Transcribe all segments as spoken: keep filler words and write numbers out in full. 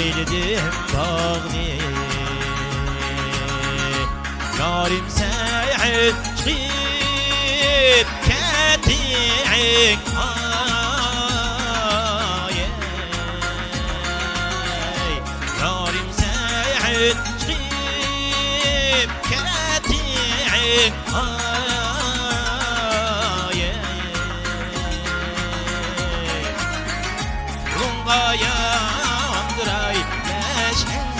ئېلىدىم باغنى، يارىم سەن چىقىپ كەتتىڭ، ئاي، يارىم سەن چىقىپ كەتتىڭ، ئاي. يولۇڭغا ياندۇراي مەشئەل،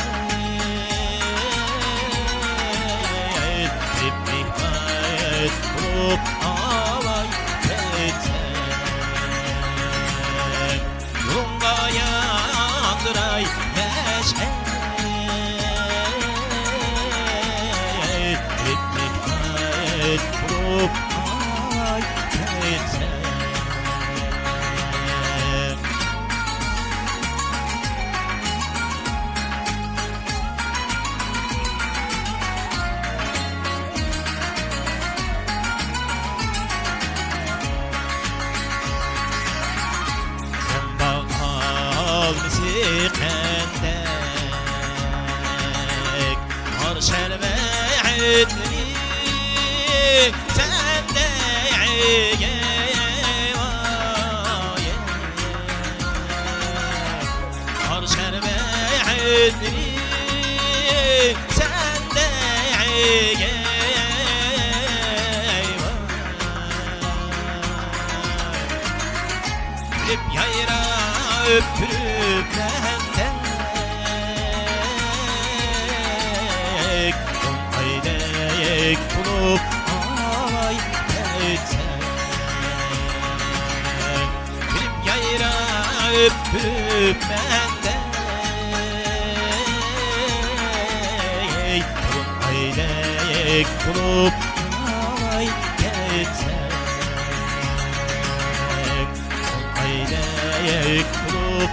بىر مېھمەت بولۇپ ئاۋاي كەتسەم. يولۇڭغا ياندۇراي مەشئەل، بىر مېھمەت بولۇپ ئاۋاي كەتسەم. سەن باغ ئالمىسى قەندەك، مارشال مەھەتلىرى سەندە، ئەي، ئەي، ئەي، ئەي. مارشال مەھەتلىرى سەندە، ئەي، ئەي، ئەي، ئەي. كۈلۈپ يايراپ كۈلۈپ مەندەك، تولۇنئايدەك بولۇپ ئاۋاي كەتسەم. كۈلۈپ يايراپ كۈلۈپ مەندەك، تولۇنئايدەك بولۇپ ئاۋاي كەتسەم. ئايدەك بولۇپ